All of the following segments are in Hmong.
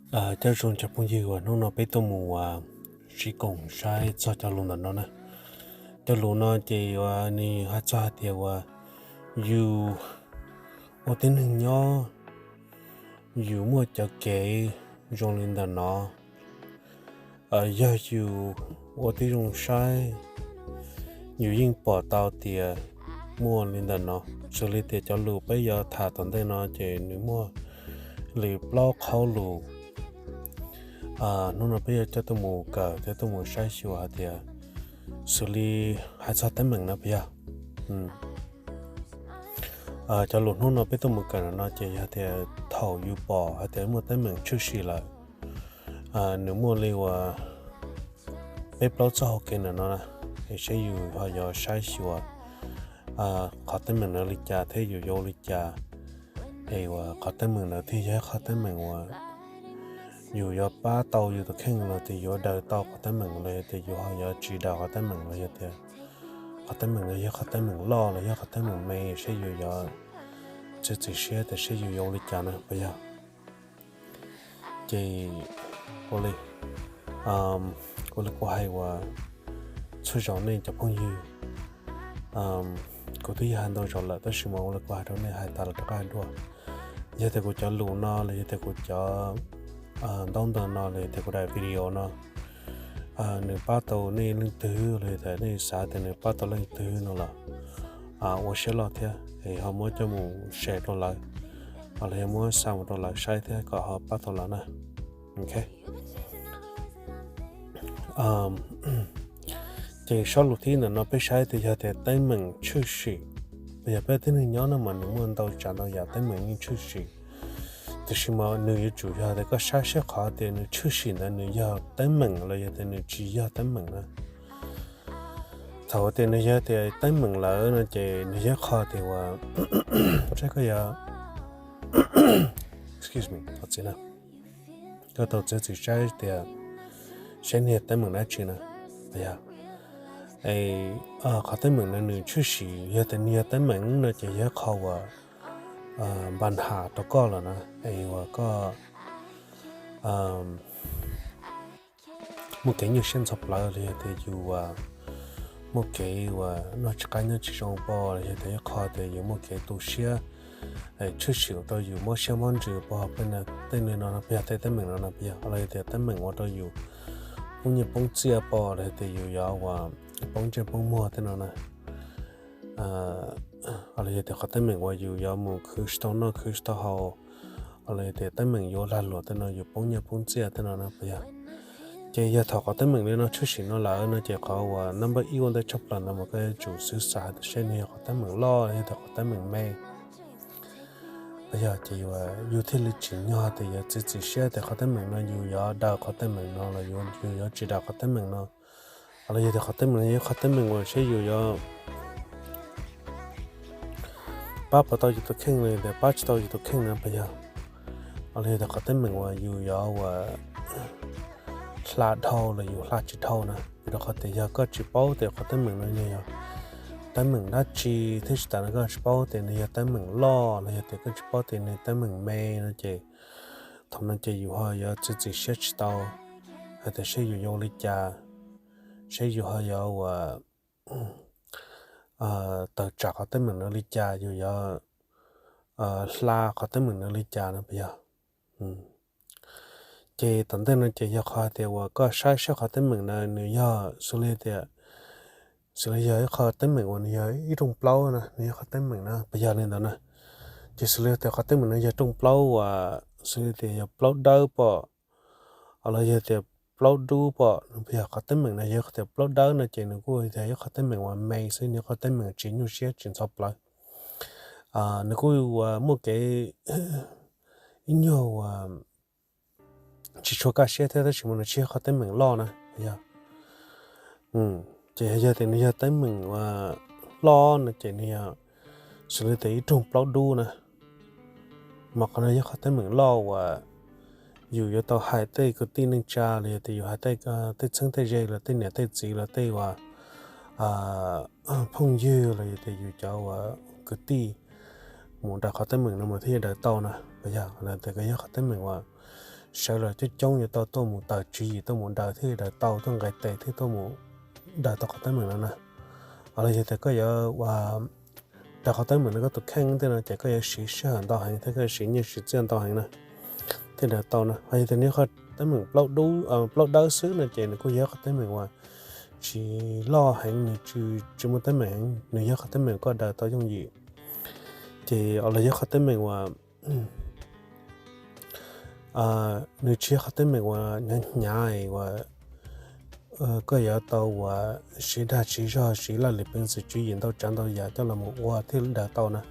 Caw zoo cov phooj ywg uas hnub no peb tuaj mus sib koom saib txog cov lus ntawm no na. Cov lus no ces uas nws hais txog hais tias uas yus ua tib neeg nyob, yus muaj cov kev zoo li ntawm no, yog yus ua tib zoo saib, yus yeej pom tau tias muaj li ntawm no. Xws li tias cov lus peb yuav tham tom ntej no ces nws muaj li plaub qhov lus. Hnub no peb yuav coj tuaj mus kawm thiab tuaj mus saib xyuas hais tias xws li hais txog teeb meem no puas yog. Cov lus hnub no peb tuaj mus kawm no ces yog tias thaum yus pom hais tias muaj teeb meem tshwm sim lawm, nws muaj li uas peb plaub txoj hau kev ntawm no na, es saib yus ho yuav saib xyuas qhov teeb meem ntawd li cas thiab yus yuav ua li cas, es uas qhov teeb meem ntawd thiaj yog ib qhov teeb meem uas yus yuav pab tau yus tus kheej los tias yuav daws tau qhov teeb meem los yog tias yus ho yuav tsis daws qhov teeb meem los yog tias qhov teeb meem no yog qhov teeb meem loj los yog qhov teeb meem me, saib yus yuav txiav txim siab tias saib yus yuav ua li cas na puas yog. Ces ua li, ua li kuv hais uas txhua zaus nej cov phooj ywg, kuv twb yog hais ntau zaus lawm tab sis mas ua li kuv hais rau nej hais tas los rov qab hais dua. Yog tias kuv cov lus no los yog tias kuv cov ntaub ntawv no los yog tias kuv daim video no nws pab tau nej leej twg los yog tias nej xav tias nws pab tau leej twg no los ua siab loj thiab es ho muab coj mus share rau lawv, los yog muab xa mus rau lawv saib thiab kom ho pab tau lawv na. Ces sob lus thib ntawm no peb saib tias yog tias teeb meem tshwm sim, yog peb tib neeg nyob no mas nws muaj ntau tsav ntau yam teeb meem yeej tshwm sim. Tiam sis mas nws yuav tsum yog tias koj saib seb qhov tias nws tshwm sim ntawd nws yog teeb meem los yog tias nws tsis yog teeb meem na. Thaum tias nws yog tias teeb meem lawm no ces nws yog qhov tias uas, saib koj yuav, excuse me, thov txim na, koj tau txiav txim saib tias saib nws yog teeb meem dab tsi na. Yog qhov teeb meem no nws tshwm sim, yog tias nws yog teeb meem no ces yog qhov uas npa nham rau koj lawm na, es uas koj muaj kev nyuaj siab ntxhov plawv los yog tias yus muaj kev uas noj tsis qab nyob tsis zoo pom los yog tias yog qhov tias yus muaj kev tu siab tshwm sim ua rau yus mob siab mob ntsws pom tej no no puas yog, tej teeb meem no no puas yog, los yog tias teeb meem ua rau yus poob nyiaj poob txiaj pom los yog tias yus yuav uas poob ntsej poob muag tej no na, los yog tias qhov teeb meem uas yus yuav mus khwv tsis tau noj khwv tsis tau haus, los yog tias teeb meem yuav lag luam tej no yus poob nyiaj poob txiaj tej no na puas yog. Ces yog thaum qhov teeb meem li no tshwm sim no lawm no ces qhov uas number ib ua ntej tshaj plaws ntawd mas koj yuav tsum xwv xav hais tias saib nws yog qhov teeb meem loj los yog tias qhov teeb meem me. Puas yog ces yus thiaj li tsim nyog tias yuav txiav txim siab tias qhov teeb meem no yus yuav daws qhov teeb meem no los yus yuav tsis daws qhov teeb meem no, los yog tias qhov teeb meem no yog qhov teeb meem uas saib yus yuav pab puas tau yus tus kheej los yog tias pab tsis tau yus tus kheej na puas yog. Los yog tias qhov teeb meem uas yus yuav uas hla dhau los yus hla tsis dhau na, vim rau qhov tias yog koj tsis paub tias qhov teeb meem no yog teeb meem dab tsi thiab tsis tas no koj tsis paub tias nws yog teeb meem loj los yog tias koj tsis paub tias nws teeb meem me no ces thaum no ces yus ho yuav txiav txim siab tsis tau hais tias saib yus yuav ua li cas, saib yus ho yuav uas tawm tsam qhov teeb meem no li cas, yus yuav hla qhov teeb meem no li cas no puas yog. Ces tom ntej no ces yog qhov hais tias uas koj saib saib qhov teeb meem na nws yog xws li tias, xws li yog ib qho teeb meem uas nws yog ib rooj plaub na, nws yog qhov teeb meem na puas yog li ntawd na. Ces xws li tias qhov teeb meem no yog rooj plaub uas xws li tias yog plaub dawb pom, los yog tias plaub dub pom no puas yog, qhov teeb meem no yog tias plaub dawb no ces nws kuj tias ib qho teeb meem uas me xwb, nws qho teeb meem tsis nyuaj siab tsis ntxhov plawv. Nws kuj uas muaj kev ib nyuag uas tsis tshua kaj siab thiab tab sis mas nws tsis yog qhov teeb meem loj na yog. Ces yog tias nws yog teeb meem uas loj no ces nws yog xws li tias ib rooj plaub dub na. Mas qhov no yog qhov teeb meem loj uas yus yuav tau hais tej kwv tij neej tsa los yog tias yus hais tej txheeb tej ze los tej niam tej txiv los tej uas phooj ywg los yog tias yus cov uas kwv tij mus rau qhov teeb meem no mas thiaj yuav daws tau na. Puas yog, tias koj yog qhov teeb meem uas sawv los coob coob yuav tau tuaj mus tawm tswv yim, tuaj mus daws thiaj daws tau, tuaj nqes tes thiaj tuaj mus daws tau qhov teeb meem no na. Los yog tias koj yuav ua daws qhov teeb meem no koj tus kheej tej no ces koj yuav siv sij hawm ntau heev thiab koj yuav siv nyiaj siv txiaj ntau heev na thiaj daws tau na. Ho yog tias nws yog qhov teeb meem plaub dub, plaub dawb xwb no ces nws kuj yog qhov teeb meem uas tsis loj heev, nws tsis muaj teeb meem heev, nws yog qhov teeb meem koj daws tau yooj yim. Ces los yog qhov teeb meem uas nws tsis yog qhov teeb meem uas hnyav hnyav uas koj yuav tau uas siv dag siv zog, siv laj lim peev xwm tswv yim ntau tsav ntau yam coj los mus ua thiaj daws tau na.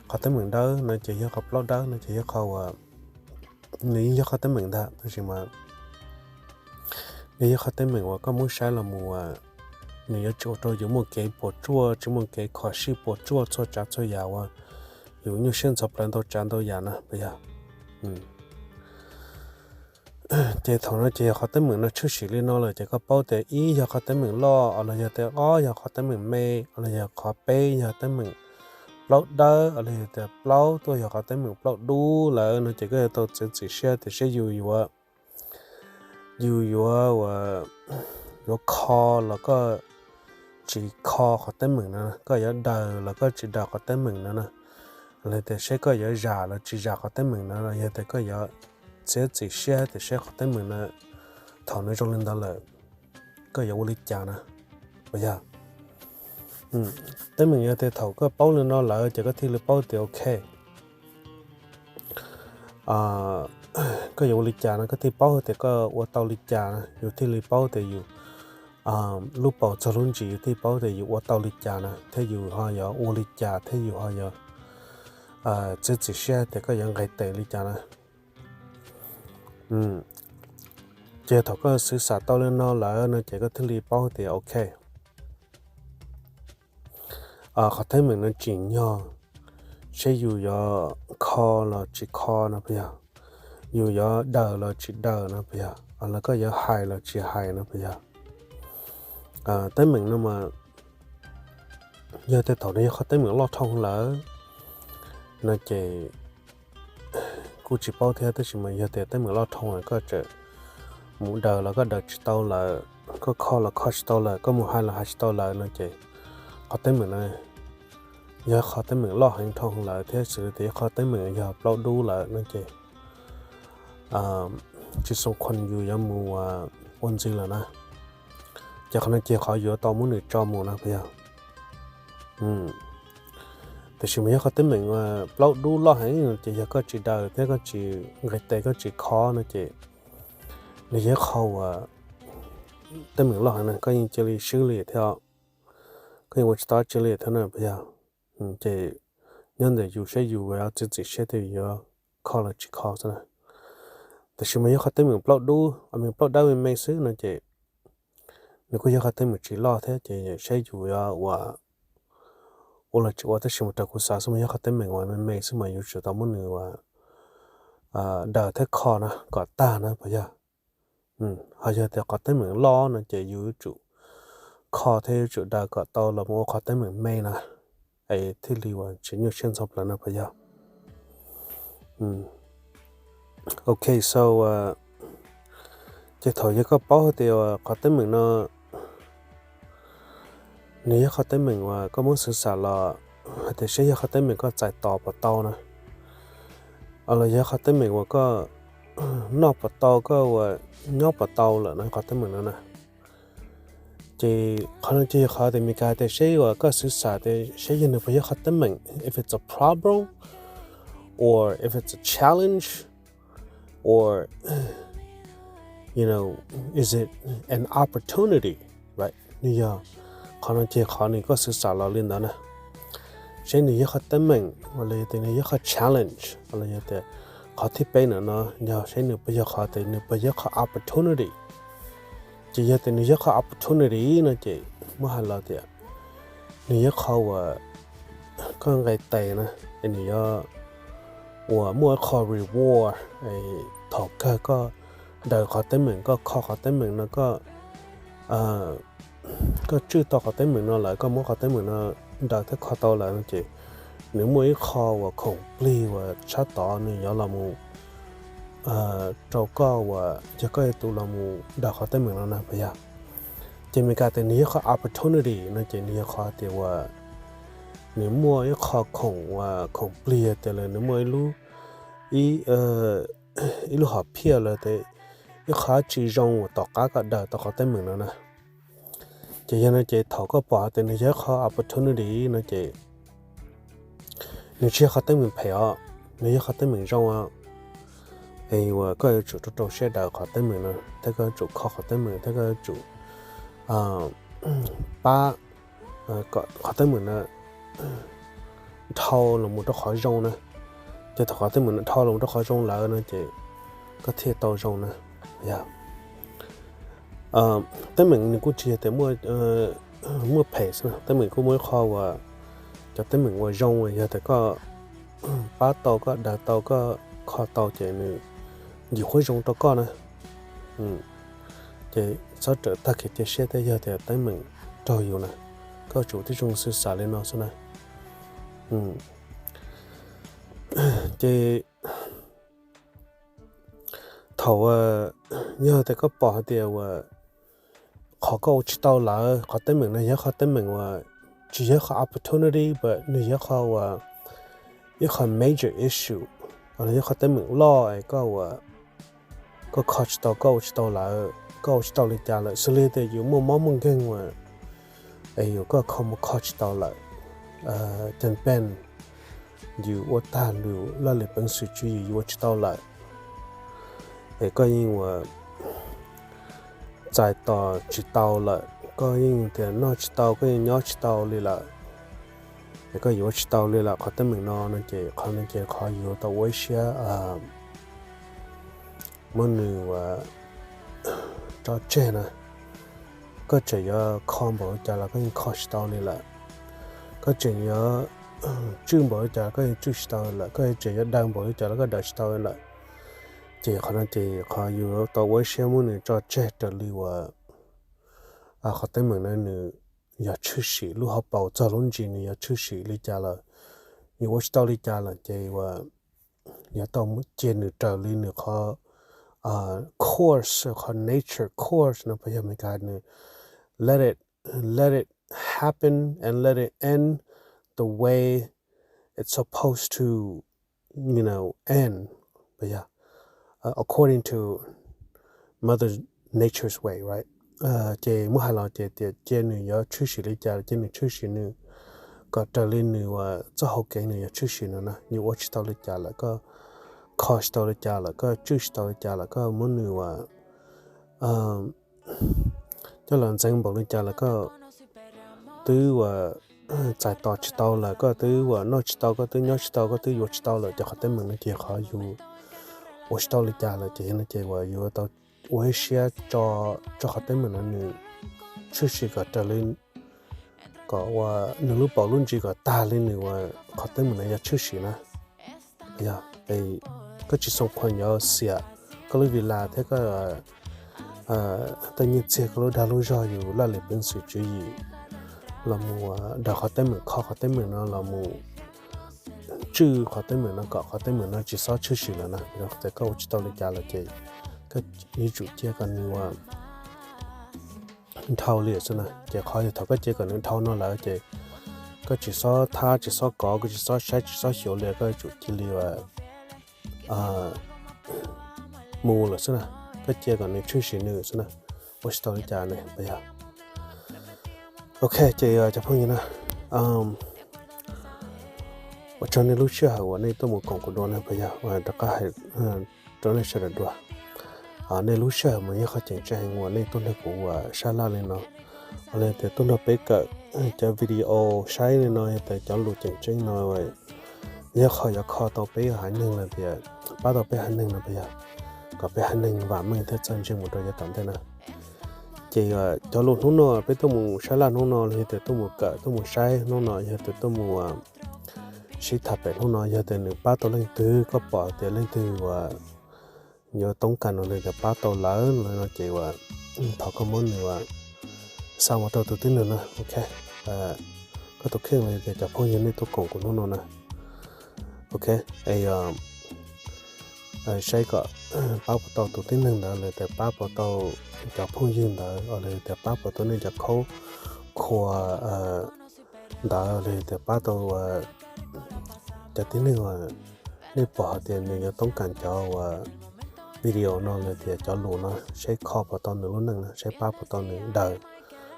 Qhov teeb meem dawb no ces yog qhov plaub dawb no ces yog qhov uas nws yeej yog qhov teeb meem ntag, tab sis mas nws yog qhov teeb meem uas koj muab saib los mus uas nws yuav tsis ua rau yus muaj kev puas tsuaj, tsis muaj kev kho siab puas tsuaj txhua tsav txhua yam uas yus nyuaj siab ntxhov plawv ntau tsav ntau yam na puas yog? Ces thaum no ces yog qhov teeb meem no tshwm sim li no lawm ces koj paub tias ib yog qhov teeb meem loj, los yog tias ob yog qhov teeb meem me, los yog qhov peb yog teeb meem plaub dawb, los yog tias plaub tuaj yog qhov teeb meem plaub dub lawm no ces koj yuav tau txiav txim siab tias saib yus yuav, yus yuav uas yuav kho los koj tsis kho qhov teeb meem no, koj yuav daws los koj tsis daws qhov teeb meem no na, los tias saib koj yuav zam los tsis zam qhov teeb meem no, los yog tias koj yuav txiav txim siab tias saib qhov teeb meem no thaum nws zoo li ntawd lawm koj yuav ua li cas na, puas yog? Teeb meem yog tias thaum koj paub li no lawm ces koj thiaj li paub tias ok, koj yuav ua li cas no koj thiaj paub tias koj ua tau li cas na, yus thiaj li paub tias yus lub paus txog lub ntsis yus thiaj paub tias yus ua tau li cas na thiab yus ho yuav ua li cas thiab yus ho yuav txiav txim siab tias koj yuav nqes tes li cas na. Ces thaum koj xwv xam tau li no lawm no ces koj thiaj li paub tias ok, qhov teeb meem no tsim nyog saib yus yuav kho los tsis kho no puas yog, yus yuav daws los tsis daws no puas yog, los koj yuav hais los tsis hais no puas yog. Teeb meem no mas yog tias thaum nws yog qhov teeb meem loj dhau lawm no ces kuj tsis paub thiab, tab sis mas yog tias teeb meem loj dhau lawm koj tseem mus daws los koj daws tsis tau lawm, koj kho los kho tsis tau lawm, koj mus hais los hais tsis tau lawm no ces qhov teeb meem no yog qhov teeb meem loj heev dhau lawm thiab xws li tias yog qhov teeb meem yog plaub dub lawm no ces tsis xoo khuas yus yuav mus ua ntxiv lawm na. Ces qhov no ces qhov yuav tau muab nws tso mus no puas yog? Tiam sis mas yog qhov teeb meem plaub dub loj heev ces yog koj tsis daws thiab koj tsis nqis tes koj tsis kho no ces nws yog qhov uas teeb meem loj heev na, koj yeej cia li swb li thiab, koj yeej ua tsis tau dab tsi li thiab na puas yog? Ces nyob ntawm yus saib yus yuav txiav txim siab tias yuav kho los tsis kho xwb na. Tiam sis mas yog qhov teeb meem plaub dub, meem plaub dawb me me xwb no ces nws kuj yog qhov teeb meem tsis loj thiab ces saib yus yuav ua, ua los tsis ua, tab sis mas raws kuv xav xwb mas yog qhov teeb meem uas me me xwb mas yuav tsum tau muab nws ua daws thiab kho na kom tag na puas yog? Ho yog tias qhov teeb meem loj no ces yus yuav tsum kho thiab yuav tsum daws kom tau los mus ua qhov teeb meem me na, es thiaj li uas tsis nyuaj siab ntxhov plawv no puas yog? Ok, so ces thaum yog koj paub hais tias qhov teeb meem no nws yog qhov teeb meem uas koj muab xwv xam los hais tias saib yog qhov teeb meem koj txais tos puas tau na, los yog qhov teeb meem uas koj noj puas tau, koj uas nyob puas tau lawm no qhov teeb meem no na. Ces qhov no ces yog qhov tias Meskas hais tias saib uas koj xwv xam tias saib yog nws puas yog qhov teeb meem, if it's a problem or if it's a challenge or you know, is it an opportunity, right? Nws yog, qhov no ces qhov nws koj xwv xam los li ntawd na. Saib nws yog qhov teeb meem los yog tias nws yog qhov challenge los yog tias qhov thib peb no no yog saib nws puas yog qhov tias nws puas yog qhov opportunity. Ces yog tias nws yog qhov opportunity no ces muab hais los tias nws yog qhov uas koj nqis tes na, es nws yuav uas muaj ib qho reward thaum kawg koj daws qhov teeb meem, koj kho qhov teeb meem no, koj koj tswj tau qhov teeb meem no lawm, koj muab qhov teeb meem no daws thiab kho tau lawm no ces nws muaj ib qho uas khoom plig uas tshab tod nws yuav los mus rau koj uas yog koj yuav tus los mus daws qhov teeb meem no na puas yog. Ces Meskas tias nws yog qhov opportunity no ces nws yog qhov tias uas nws muaj ib qho khoom, khoom plig tias lawm nws muaj ib lub, ib, ib lub hom phiaj lawm tias ib qho dab tsi zoo uas tom qab koj daws tau qhov teeb meem no na. Ces yog no ces thaum koj pom hais tias nws yog ib qho opportunity no ces nws tsis yog qhov teeb meem phem os, nws yog qhov teeb meem zoo os. Es uas koj yuav tsum rau rau siab daws qhov teeb meem no thiab koj yuav tsum kho qhov teeb meem thiab koj yuav tsum pab kom qhov teeb meem no dhau los mus rau qhov zoo na. Ces thaum qhov teeb meem no dhau los mus rau qhov zoo lawm no ces koj thiaj tau zoo na. Yog teeb meem nws kuj tsis yog tias muaj phem xwb, teeb meem kuj muaj ib qho uas cov teeb meem uas zoo uas yog tias koj pab tau, koj daws tau, koj kho tau ces nws yim qhuab zoo rau koj na. Ces txhob rawm tag kev cia siab thiab yog tias teeb meem raug yus na, koj tsum tib zoo xwb xav li no xwb na. Ces thaum yog tias koj pom hais tias uas qhov koj ua tsis tau lawm, qhov teeb meem no yog qhov teeb meem uas tsis yog qhov opportunity but nws yog qhov uas ib qho major issue, los yog qhov teeb meem loj es koj ua, koj kho tsis tau, koj ua tsis tau lawm, koj ua tsis tau li cas lawm, xws li tias yus muaj mob muaj nkeeg uas es yus koj kho mus kho tsis tau lawm, cas pes yus ua tag lawm, laj lim peev xwm tswv yim yus ua tsis tau lawm, es koj yeej ua txais tos tsis tau lawm, koj yeej tias noj tsis tau, koj yeej nyob tsis tau li lawm, es koj yuav ua tsis tau li lawm qhov teeb meem no no ces qhov no ces qhov yuav tau ua ib siab muab nws ua tso tseg na. Koj tseem yuav kho npaum li cas los koj yeej kho tsis tau li lawm. Koj tseem yuav tswj npaum li cas los koj yeej tswj tsis tau lawm, koj tseem yuav daws npaum li cas los koj daws tsis tau lawm. Ces qhov no ces qhov yuav tau ua ib siab muab nws tso tseg raws li uas qhov teeb meem no nws yog tshwm sim lub hauv paus txog lub ntsis nws yog tshwm sim li cas lawm, nws ua tsis tau li cas lawm ces uas yuav tau cia nws raws li nws qhov course, qhov nature course no puas yog, Meskas nws let it, let it happen and let it end the way it's supposed to, you know, end, puas yog, according to mother nature's way, right? Ces muab hais los ces tias cia nws yuav tshwm sim li cas los cia nws tshwm sim nws kom raws li nws uas txoj hau kev nws yuav tshwm sim no na. Nws ua tsis tau li cas lawm, koj kho tsis tau li cas lawm, koj tswj tsis tau li cas lawm, koj muab nws uas coj los ntxeev npaum li cas lawm koj twb uas txais tos tsis tau lawm, koj twb uas noj tsis tau, koj twb nyob tsis tau, koj twb yuav tsis tau lawm, ces qhov teeb meem no ces qhov yus ua tsis tau li cas lawm ces yog no ces uas yuav tau ua ib siab tso qhov teeb meem no nws tshwm sim kom raws li, kom ua nws lub paus lub ntsis kom tag li nws uas qhov teeb meem no yog tshwm sim na. Yog koj tsis xoo khuas yuav xiam koj lub vis las thiab koj tej nyiaj txiag, koj lub dag lub zog, yus laj lim peev xwm tswv yim los mus daws qhov teeb meem, kho qhov teeb meem no los mus tswj qhov teeb meem no kom qhov teeb meem no tsis xob tshwm sim lawm na. Yog tias koj ua tsis tau li cas lawm ces koj yuav tsum cia kom nws ua dhau li xwb na. Ces qhov yog thaum koj cia kom nws dhau no lawm ces koj tsis xob thab, tsis xob kov, koj tsis xob saib, tsis xob xyuv li, koj yuav tsum cia li uas mus lawm xwb na. Koj cia kom nws tshwm sim nws xwb na, ua tsis tau li cas ne puas yog. Ok, ces cov phooj ywg na, ua tsaug nej lub sij hawm uas nej tuaj mus koom kuv dua na puas yog, rov qab hais rau nej sawv daws dua. Nej lub sij hawm mas yog qhov tseem ceeb heev uas nej tuaj nrog kuv uas sab laj li no, los yog tias tuaj nrog peb kawm cov video saib li no, yog tias cov lus tseem ceeb no yog qhov yuav kho tau peb haiv neeg los tias pab tau peb haiv neeg no puas yog, kom peb haiv neeg vam meej thiab txawj ntse mus rau yav tom ntej na. Ces cov lus hnub no peb tuaj mus sab laj hnub no los yog tias tuaj mus kawm tuaj mus saib hnub no yog tias tuaj mus sib tham pem hnub no, yog tias nws pab tau leej twg, koj pom tias leej twg uas yuav toob kas no li tias pab tau lawm no ces uas thov koj muab nws uas xa mus rau tus tib neeg na. Ok, koj tus kheej los yog tias cov phooj ywg nej tuaj koom kuv hnub no na. Ok, es saib kom pab puas tau tus tib neeg ntawd los tias pab puas tau cov phooj ywg ntawd los tias pab puas tau nej cov khaub khua ntawd los tias pab tau cov tib neeg uas nej pom hais tias nws yuav toob kas cov uas video no los tias cov lus no, saib kho puas tau nws lub neej na, saib pab puas tau nws daws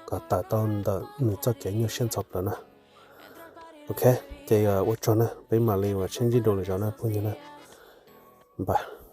kom tawm tau ntawm nws txoj kev nyuaj siab ntxhov plaws na. Ok, ces ua tsaug na, peb mam li ua tsheb ntsib dua lwm zaus na phooj ywg na. Npawg.